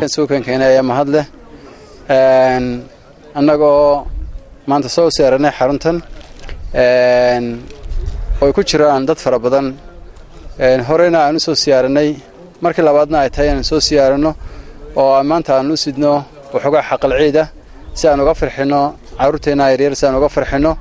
Suukan keenay ayaa mahad leh. Annagoo maanta soo saaranay xaruntan oy ku jiraan dad fara badan, horeyna aan u soo siyaaranay, markii labaadna ay tahay inaan soo siyaaranno oo maanta aan u sidno waxoogaa xaqal ciid ah, si aan uga farxinno carruurteenna yaryar, si aan uga farxinno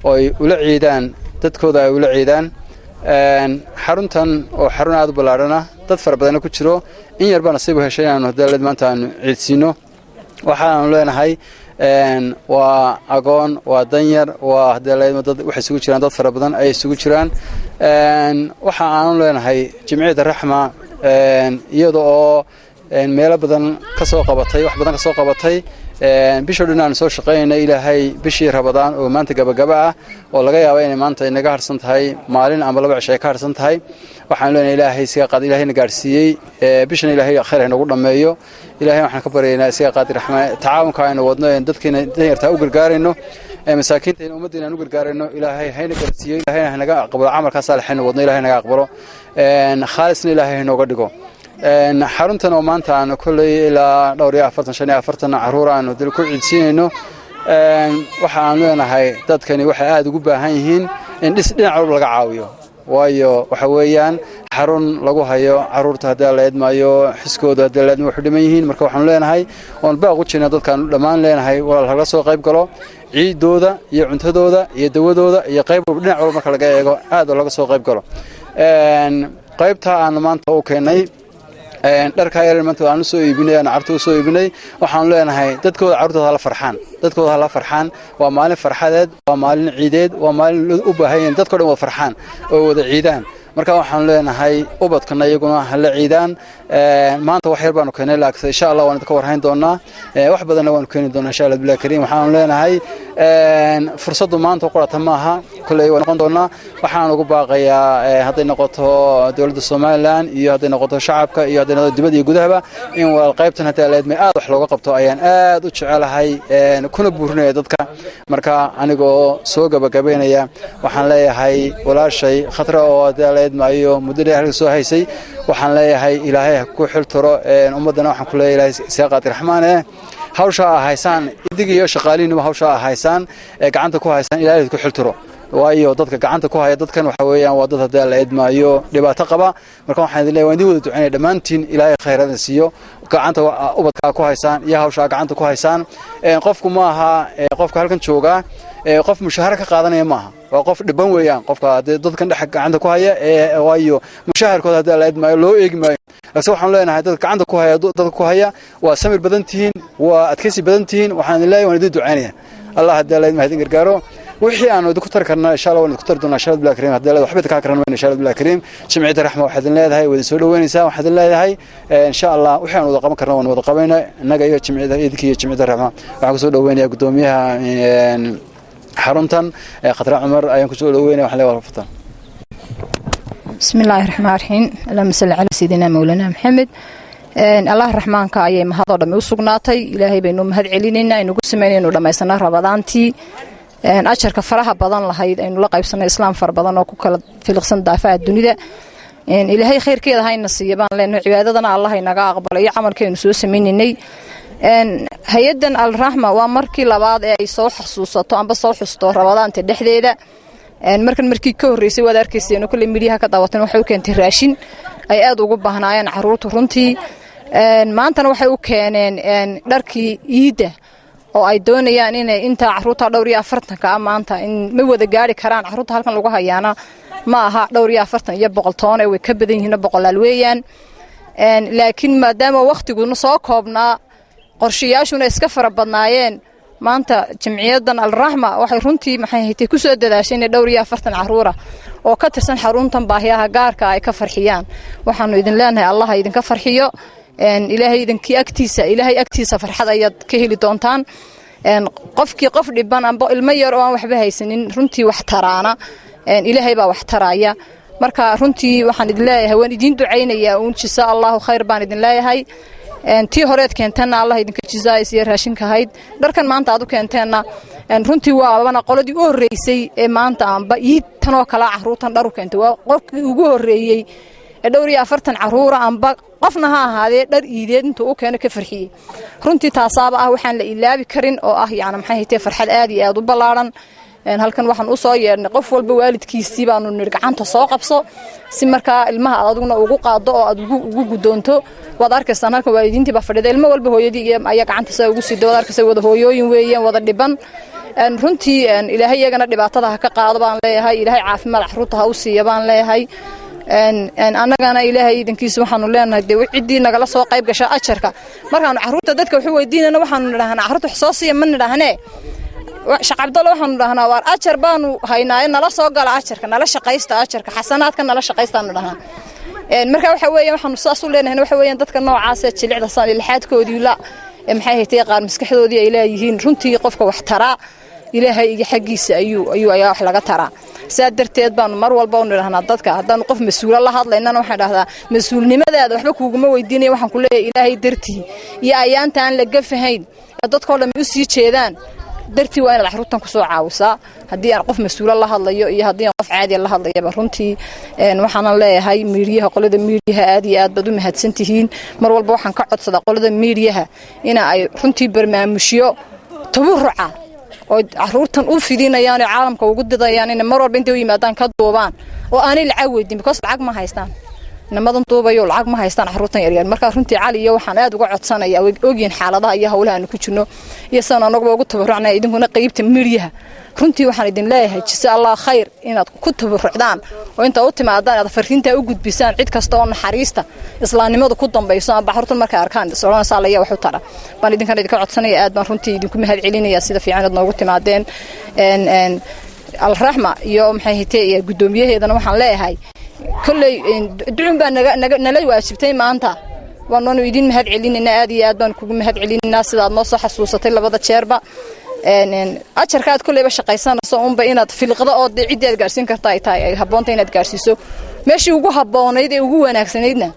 oo ay ula ciidaan dadkooda, ay ula ciidaan. Xaruntan oo xarun aad u ballaadhan ah, dad fara badanna ku jiro, in yar baa nasiib u heshay inaanu hadaaled maanta aanu ciidsiino. Waxaanu leenahay waa agoon, waa danyar, waa hadaaled dad waxay isugu jiraan, dad fara badan ayay isugu jiraan. Waxa aanu leenahay Jimciyadda Raxma, iyada oo meelo badan ka soo qabatay, wax badan ka soo qabatay, bishoo dhan aanu soo shaqaynaynay, Ilaahay bishii Rabadaan oo maanta gabagaba ah, oo laga yaaba inay maanta inaga harsan tahay maalin ama 2 cisho ay ka harsan tahay, waxaan leenahay Ilaahay isiga qaad, Ilaahayna gaadhsiiyey bishan, Ilaahay khayr haynagu dhammeeyo. Ilaahay waxaan ka baryaynaa isiga qaadir raxmaan tacaawunka aynu wadno, dadkiina danyartaa u gargaarayno, masaakiinta ummaddiina aan u gargaarayno, Ilaahay hayna gaarsiiyo, Ilaahayna hanaga aqbalo camalkaa saalixaynu wadno, Ilahay naga aqbalo, khaalisna Ilaahay haynooga dhigo. Xaruntan oo maanta aanu kolley ilaa dhowr iyo afartan, 45 carruur aanu dil ku ciidsiinayno, waxa aan leenahay dadkani waxay aada ugu baahan yihiin in dhis dhinac walba laga caawiyo, waayo waxa weeyaan xarun lagu hayo carruurta haddii la eedmaayo xiskooda, haddii la eedmayo waxu dhiman yihiin. Marka waxaanu leenahay oon baaq u jirna dadkaanu dhammaan leenahay, walaal hagala soo qayb galo ciidooda iyo cuntadooda iyo dawadooda iyo qayb walba, dhinac walba marka laga eego aad oo laga soo qayb galo. Qaybta aanu maanta u keennay dharkaa yar maanta aan usoo iibinay, aan carruurta usoo iibinay, waxaanu leenahay dadkooda carruurtooda hala farxaan, dadkooda hala farxaan. Waa maalin farxadeed, waa maalin ciideed, waa maalin u baahan yahin dadko dhan wada farxaan oo wada ciidaan. Marka waxaanu leenahay ubadkana iyaguna hala ciidaan. Maanta wax yar baanu keenay, laakiin insha Allah waan idinka warhayn doonaa, wax badanna waanu keeni doonaa insha Allah billahi kariim. Waxaanu leenahay fursaddu maanta qurata maaha, kolley waan noqon doonaa. Waxaan ugu baaqayaa hadday noqoto dowladda Somaliland iyo hadday noqoto shacabka iyo hadday noqoto dibadda iyo gudahaba in walaal qaybtan haddii leedmay aad wax looga qabto ayaan aad u jecelahay kuna buurinaya dadka. Marka anigoo soo gabagabaynaya, waxaan leeyahay walaashay Khatra oo haddii leedmaayo muddo dheer halka soo haysay, waxaan leeyahay Ilaahay ha ku xiltiro. Ummaddana waxaan ku leeyahay Ilaahay see qaadir raxmaan hawsha aa haysaan, idig iyo shaqaalihiinuba hawsha aa haysaan ee gacanta ku haysaan, Ilaahay ku xiltiro, waayo dadka gacanta ku haya dadkan waxa weeyaan waa dad haddii la idmaayo dhibaato qaba. Marka waxaan idin leeyahay waan idin wada ducaynaya dhammaantiin, Ilaahay khayradan siiyo gacanta ubadkaa ku haysaan iyo hawshaa gacanta ku haysaan. Qofku ma aha qofka halkan joogaa qof mushaaharo ka qaadanaya maaha, waa qof dhiban weeyaan qofka dadkan dhex gacanta ku haya, waayo mushaharkooda haddii la idmaayo loo eegi maayo. Laakiin waxaan leenahay dadka gacanta ku haya, dadka ku haya, waa samir badan tihiin, waa adkaysi badan tihiin. Waxaan idin leeyahay waan idin ducaynaya, Allah haddii la idmaayo idin gargaaro. Wixii aanu idinku tari karnaa insha Allah waan idinku tari doonaa insha Allah billahi kariim. Haddii la waxba ka karan mayno insha Allah billahi kariim. Jimciyadda Raxma waxaad idin leedahay waa idin soo dhaweynaysaa, waxaad idin leedahay insha Allah wixii aan wada qaban karna waan wada qabaynaa innaga iyo jimciyadda, idinka iyo Jimciyadda Raxma. Waxaan kusoo dhaweynayaa guddoomiyaha xaruntan Khatra Cumar ayaan kusoo dhaweynaya, waxaan leeyahay fatan. بسم الله الرحمن الرحيم، اللهم صل على سيدنا مولانا محمد. Allah raxmaanka ayay mahadoo dhammi u sugnaatay. Ilaahay baynu mahad celinaynaa inugu sameynaynu dhammaysanaa Rabadaantii ajarka faraha badan lahayd, aynu la qaybsanay islaam fara badan oo ku kala filiqsan daafaha dunida. Ilaahay khayrkeeda hayna siiya baan leenahay, cibaadadana Allah inaga aqbalay iyo camalkeenu soo sameynaynay. Hay-addan Alraxma waa markii labaad ee ay soo xasuusato amba soo xusto Rabadaanta dhexdeeda. Markan markii ka horreysay waad arkayseen kolley midyaha ka daawatan, waxay u keentay raashin ay aad ugu baahnaayeen carruurtu runtii. Maantana waxay u keeneen dharkii iidda oo ay doonayaan inay intaa carruurta dhowr iyo afartanka ah maanta in ma wada gaari karaan. Carruurta halkan lagu hayaana ma aha dhowr iyo afartan iyo 100 toon ee way ka badan yihiin, boqolaal weeyaan. Laakiin maadaama wakhtiguna soo koobnaa, qorshayaashuna iska fara badnaayeen, maanta jamciyaddan Alraxma waxay runtii maxay haytay ku soo dadaashay inay dhowr iyo afartan carruura oo ka tirsan xaruntan baahiyaha gaarka ay ka farxiyaan. Waxaanu idin leenahay Allah idinka farxiyo, Ilaahay idinkii agtiisa, Ilaahay agtiisa farxad ayaad ka heli doontaan. Qofkii qof dhiban amba ilmo yar oo aan waxba haysanin runtii wax taraana, Ilaahay baa wax taraya. Marka runtii waxaan idin leeyahay waan idiin ducaynayaa uun, jisa Allahu khayr baan idin leeyahay. Tii horeed keenteenna Allah idinka jisaayis iyo raashinka ahayd. Dharkan maanta aad u keenteenna runtii waabana qoladii u horreysay ee maanta amba iid tanoo kala carruurtan dhar u keentay, waa qofkii ugu horreeyey Ee 44 carruura amba qofna ha ahaadee dhar iideed intuu u keeno ka farxiyey. Runtii taasaaba ah waxaan la ilaabi karin oo ah, yacni maxay haytee, farxad aad iyo aad u ballaaran. Halkan waxaan u soo yeedhnay qof walba waalidkiisii baanu nidhi gacanta soo qabso, si markaa ilmaha aad adiguna ugu qaado oo aad ugu guddoonto. Waad arkaysaan, halkan waalidiintii baa fadhida, ilmo walba hooyadii ayaa gacanta saa ugu sida. Waad arkaysaa, wada hooyooyin weeyaan, wada dhiban. Runtii Ilaahay iyagana dhibaatada ha ka qaado baan leeyahay. Ilaahay caafimaad caruurta ha u siiya baan leeyahay. Annagana Ilaahay idankiisa waxaanu leenahay dee ciddii nagala soo qayb gasha ajarka. Markaanu carruurta dadka waxu weydiinayna, waxaanu nidhahnaa carruurta wax soo siiya ma nidhaahnee. Sheekh Cabdalla, waxaanu dhahnaa waar ajar baanu haynaaye, nala soo gala ajarka, nala shaqaysta ajarka, xasanaadka nala shaqaystaanu dhahnaa. Marka waxa weeyaan waxaanu saas u leenahay waxa weeyaan dadka noocaas ee jilicda san ilxaadkoodii la maxay haytay, qaar maskaxdoodii ay leeyihiin. Runtii qofka wax taraa Ilaahay iyo xaggiisa ayuu ayaa wax laga taraa. Saa darteed baanu mar walba u nidhahnaa dadka, haddaanu qof mas-uulo la hadlaynana, waxaan dhahdaa mas-uulnimadaada waxba kuuguma weydiinaya, waxaan ku leeyahay Ilaahay dartii iyo ayaanta aan la gafahayn ee dadkoo dhammi u sii jeedaan dartii waa inaad carruurtan kusoo caawisaa, haddii aan qof mas-uulo la hadlayo iyo haddii aan qof caadiya la hadlayaba. Runtii waxaanan leeyahay miidiyaha, qolada miidiyaha, aad iyo aad baad u mahadsan tihiin. Mar walba waxaan ka codsadaa qolada miidiyaha ina ay runtii barnaamijyo tabaruca oo caruurtan u fidinayaan oo caalamka ugu didayaan inay mar walba intay u yimaadaan ka duubaan oo aanay lacag weydiin, because lacag ma haystaan inamadan duubayo, lacag ma haystaan carruurtan yaryar. Marka runtii Cali iyo waxaan aad uga codsanaya, way ogyihiin xaaladaha iyo howlaha aanu ku jirno iyo sidaan anaguba ugu tabarucnay, idinkuna qeybta midiyaha runtii waxaan idin leeyahay jisa Allah khayr inaad ku tabarucdaan oo inta u timaadaan aad fariintaa u gudbisaan cid kasta oo naxariista islaamnimadu ku dambayso amba carruurtan markay arkaan soconaysaa la wax u tara baan idinkana idinka codsanaya. Aad baan runtii idinku mahad celinaya sida fiican aad noogu timaadeen. Alraxma iyo maxay haytee iyo guddoomiyaheedana waxaan leeyahay kolley ducun baa naga nala waajibtay maanta, waananu idin mahad celinaynaa. Aad iyo aad baan kugu mahad celinaynaa sidaad noo soo xasuusatay labada jeerba. Ajarka aad kolleyba shaqaysanayso unba inaad filqdo oo dee ciddii aad gaarsiin karta ay tahay, ay habboonta inaad gaarsiiso meeshii ugu habboonayd ee ugu wanaagsanaydna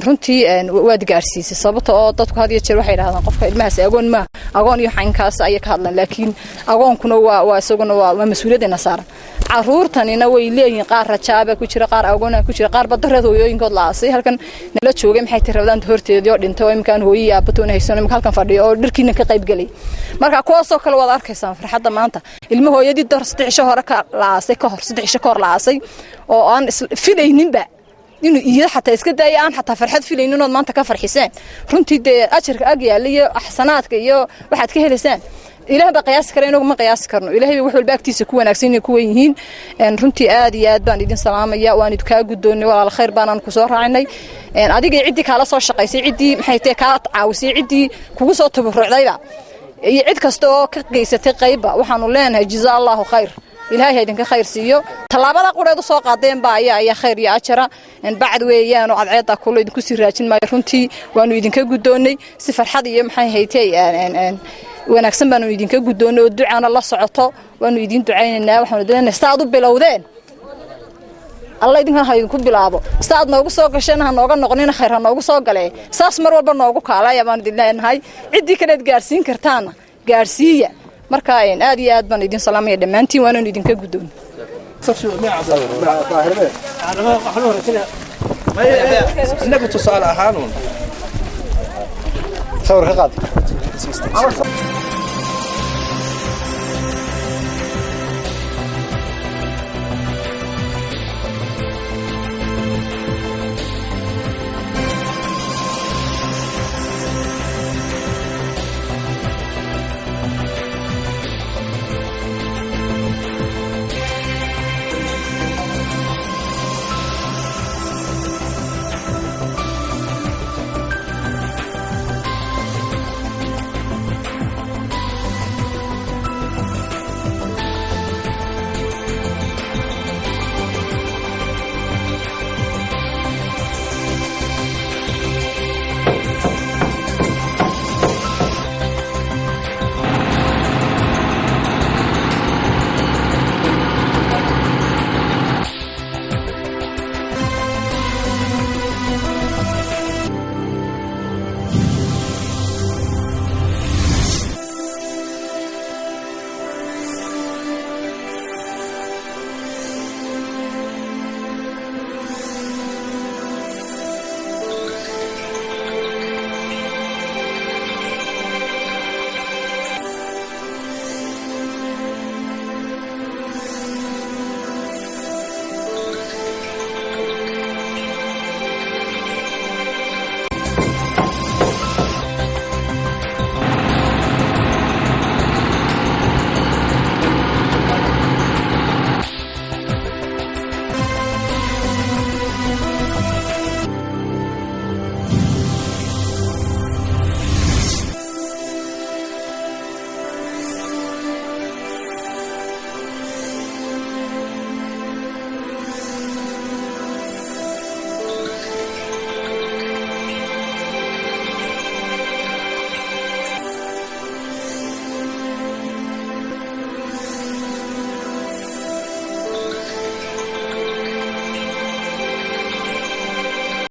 runtii waad gaarsiisay. Sababta oo dadku had iyo jeer waxay dhahdaan qofka ilmahaas agoon ma agoon iyo xaynkaas ayay ka hadlaan, laakiin agoonkuna waa isaguna waa mas-uuliyaddeena saaran. Caruurtanina way leeyihiin, qaar rajaaba ku jira, qaar agoona ku jira, qaar badareed hooyooyinkood la aasay halkan nala joogay, maxay tahay, rabadaanta horteedii oo dhintay oo imkaan hooyo iyo aabatoona haysan, imika halkan fadhiyo oo dharkiina ka qayb gelay. Marka kuwaasoo kale waad arkaysaan farxadda maanta. Ilmo hooyadii dar 3 cisho hore ka la aasay, ka hor 3 cisho ka hor la aasay, oo aan filayninba inuu iida xataa iska daaya, aan xataa farxad filaynin ood maanta ka farxiseen. Runtii dee ajarka ag yaalla iyo axsanaadka iyo waxaad ka helaysaan Ilaah baa qiyaasi kara, inagu ma qiyaasi karno. Ilaahay wax walba agtiisa ku wanaagsan inay ku wen yihiin. Runtii aad iyo aad baan idin salaamaya, waan idinkaa guddoonnay walaal, khayr baanaan ku soo raacinay adiga, ciddii kaala soo shaqaysay, ciddii maxay tahay kaa caawisay, ciddii kugu soo tabarucdayba iyo cid kasta oo ka geysatay qaybba. Waxaanu leenahay jazaa Allahu khayr, Ilaahay ha idinka khayr siiyo. Tallaabada qureed u soo qaadeen baa ayaa khayr iyo ajara bacd weeyaan oo cadceedda kulo idinku sii raajin maayo. Runtii waanu idinka guddoonnay si farxad iyo maxay haytay wanaagsan baanu idinka guddoonnay oo ducaana la socoto. Waanu idin ducaynaynaa, waxaanu leenahay sida aad u bilowdeen Alla idinkan ha idinku bilaabo, sida aad noogu soo gasheen ha nooga noqonina, khayr ha noogu soo galee, saas mar walba noogu kaalaya baanu idin leenahay. Ciddii kaleed gaarsiin kartaana gaarsiiya. Marka aad iyo aad baan idin salaamaya dhammaantiin, waananu idinka guddoon. Inagu tusaale ahaanuun sawir ka qaad.